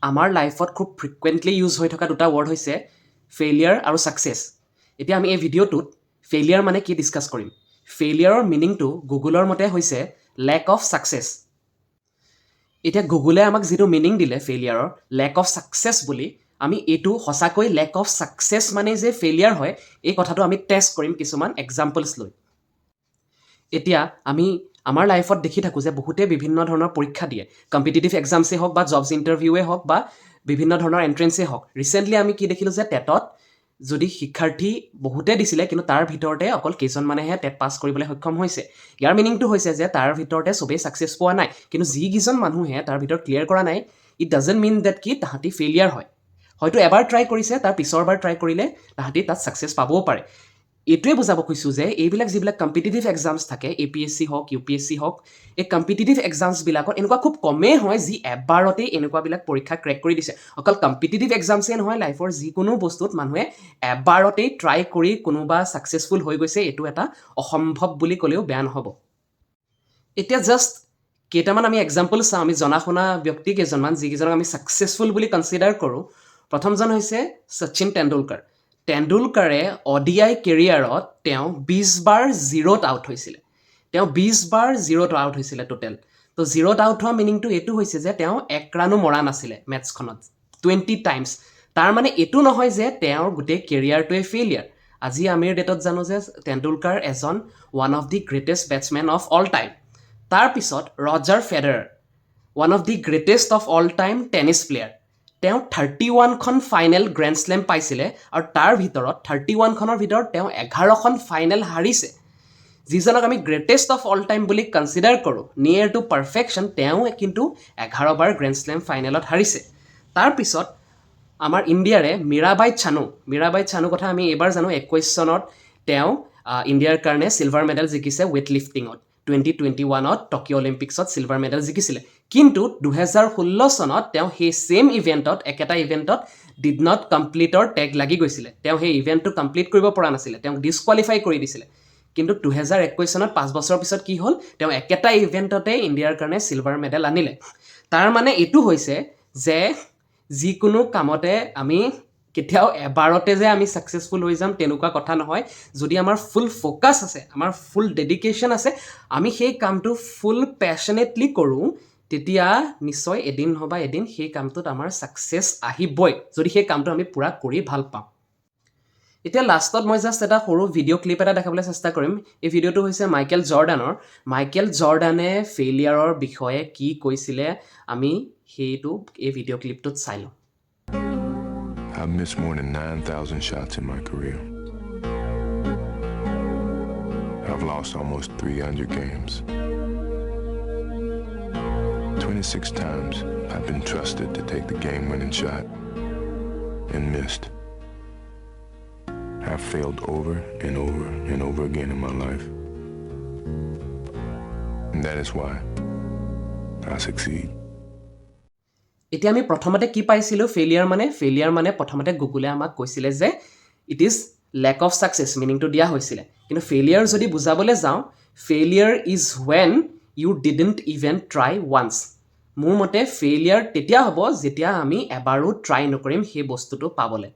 আমাৰ লাইফত খুব ফ্ৰিকুৱেণ্টলি ইউজ হৈ থকা দুটা ৱৰ্ড হৈছে ফেইলিয়াৰ আৰু ছাকচেছ। এতিয়া আমি এই ভিডিঅ'টোত ফেইলিয়াৰ মানে কি ডিছকাছ কৰিম। ফেইলিয়াৰৰ মিনিংটো গুগলৰ মতে হৈছে লেক অফ ছাকচেছ। এতিয়া গুগলে আমাক যিটো মিনিং দিলে ফেইলিয়াৰৰ, লেক অফ ছাকচেছ বুলি, আমি এইটো সঁচাকৈ লেক অফ ছাকচেছ মানে যে ফেইলিয়াৰ হয়, এই কথাটো আমি টেষ্ট কৰিম কিছুমান এক্সাম্পলছ লৈ। এতিয়া আমি আমাৰ লাইফত দেখি থাকোঁ যে বহুতে বিভিন্ন ধৰণৰ পৰীক্ষা দিয়ে, কম্পিটিটিভ এক্সামছেই হওক বা জবছ ইণ্টাৰভিউৱে হওক বা বিভিন্ন ধৰণৰ এণ্ট্ৰেঞ্চেই হওক। ৰিচেণ্টলি আমি কি দেখিলোঁ যে টেটত যদি শিক্ষাৰ্থী বহুতে দিছিলে, কিন্তু তাৰ ভিতৰতে অকল কেইজনমানেহে টেট পাছ কৰিবলৈ সক্ষম হৈছে। ইয়াৰ মিনিংটো হৈছে যে তাৰ ভিতৰতে চবেই ছাকচেছ পোৱা নাই। কিন্তু যিকেইজন মানুহে তাৰ ভিতৰত ক্লিয়াৰ কৰা নাই, it doesn't mean that কি তাহাঁতি ফেইলিয়াৰ হয়। হয়তো এবাৰ ট্ৰাই কৰিছে, তাৰ পিছৰবাৰ ট্ৰাই কৰিলে তাহাঁতি তাত ছাকচেছ পাবও পাৰে। এইটোৱে বুজাব খুজিছোঁ যে এইবিলাক যিবিলাক কম্পিটিটিভ এক্সামছ থাকে, এপিএছচি হওক, ইউপিএছচি হওক, এই কম্পিটিটিভ এক্সামছবিলাকত এনেকুৱা খুব কমেই হয় যি এবাৰতেই এনেকুৱাবিলাক পৰীক্ষা ক্ৰেক কৰি দিছে। অকল কম্পিটিটিভ এক্সামছেই নহয়, লাইফৰ যিকোনো বস্তুত মানুহে এবাৰতেই ট্ৰাই কৰি কোনোবা ছাকচেছফুল হৈ গৈছে, এইটো এটা অসম্ভৱ বুলি ক'লেও বেয়া নহ'ব। এতিয়া জাষ্ট কেইটামান আমি এক্সাম্পল চাওঁ, আমি জনা শুনা ব্যক্তি কেইজনমান, যিকেইজনক আমি ছাকচেছফুল বুলি কনচিডাৰ কৰোঁ। প্ৰথমজন হৈছে শচীন টেণ্ডুলকাৰ। টেণ্ডুলকাৰে অডিআই কেৰিয়াৰত তেওঁ 20 বাৰ জিৰ'ত আউট হৈছিলে। তেওঁ 20 বাৰ জিৰ'ত আউট হৈছিলে টোটেল। তো জিৰ'ত আউট হোৱা মিনিংটো এইটো হৈছে যে তেওঁ এক ৰানো মৰা নাছিলে মেটছখনত 20 টাইমছ। তাৰ মানে এইটো নহয় যে তেওঁৰ গোটেই কেৰিয়াৰটোৱে ফেইলিয়াৰ। আজি আমিৰ ডেটত জানো যে টেণ্ডুলকাৰ এজন one of the greatest batsman of all time। তাৰপিছত Roger Federer, one of the greatest of all time tennis player। তেওঁ 31খন ফাইনেল গ্ৰেণ্ড শ্লেম পাইছিলে আৰু তাৰ ভিতৰত 31খনৰ ভিতৰত তেওঁ 11খন ফাইনেল হাৰিছে। যিজনক আমি গ্ৰেটেষ্ট অফ অল টাইম বুলি কনচিডাৰ কৰোঁ, নিয়েৰ টু পাৰফেকশ্যন, তেওঁ কিন্তু 11 বাৰ গ্ৰেণ্ড শ্লেম ফাইনেলত হাৰিছে। তাৰপিছত আমাৰ ইণ্ডিয়াৰে মীৰাবাই চানু। মীৰাবাই চানুৰ কথা আমি এইবাৰ জানো, 21 চনত তেওঁ ইণ্ডিয়াৰ কাৰণে চিলভাৰ মেডেল জিকিছে ৱেইট লিফটিঙত। 2021ত টকিঅ' অলিম্পিক্সত চিলভাৰ মেডেল জিকিছিলে। কিন্তু 2016 চনত তেওঁ সেই ছেইম ইভেণ্টত, একেটা ইভেণ্টত did not কমপ্লিটৰ টেগ লাগি গৈছিলে। তেওঁ সেই ইভেণ্টটো কমপ্লিট কৰিব পৰা নাছিলে, তেওঁক ডিছকুৱালিফাই কৰি দিছিলে। কিন্তু 2021 চনত, 5 বছৰৰ পিছত কি হ'ল? তেওঁ একেটা ইভেণ্টতে ইণ্ডিয়াৰ কাৰণে চিলভাৰ মেডেল আনিলে। তাৰ মানে এইটো হৈছে যে যিকোনো কামতে আমি কেতিয়াও এবাৰতে যে আমি ছাকচেছফুল হৈ যাম, তেনেকুৱা কথা নহয়। যদি আমাৰ ফুল ফ'কাছ আছে, আমাৰ ফুল ডেডিকেশ্যন আছে, আমি সেই কামটো ফুল পেশ্যনেটলি কৰোঁ, তেতিয়া নিশ্চয় এদিন নহ'বা এদিন সেই কামটোত আমাৰ ছাকচেছ আহিবই, যদি সেই কামটো আমি পূৰা কৰি ভাল পাওঁ। এতিয়া লাষ্টত মই জাষ্ট এটা সৰু ভিডিঅ' ক্লিপ এটা দেখাবলৈ চেষ্টা কৰিম। এই ভিডিঅ'টো হৈছে মাইকেল জৰ্ডানৰ। মাইকেল জৰ্ডানে ফেইলিয়াৰৰ বিষয়ে কি কৈছিলে, আমি সেইটো এই ভিডিঅ' ক্লিপটোত চাই লওঁ। I've missed more than 9,000 shots in my career. I've lost almost 300 games. 26 times I've been trusted to take the game winning shot and missed. I've failed over and over and over again in my life. And that is why I succeed. এতিয়া আমি প্ৰথমতে কি পাইছিলোঁ failure মানে? Failure মানে প্ৰথমতে গুগলে আমাক কৈছিলে যে it is lack of success, মিনিংটো দিয়া হৈছিলে। কিন্তু ফেইলিয়াৰ যদি বুজাবলৈ যাওঁ, failure is when you didn't even try once। মোৰ মতে ফেইলিয়াৰ তেতিয়া হ'ব যেতিয়া আমি এবাৰো ট্ৰাই নকৰিম সেই বস্তুটো পাবলৈ।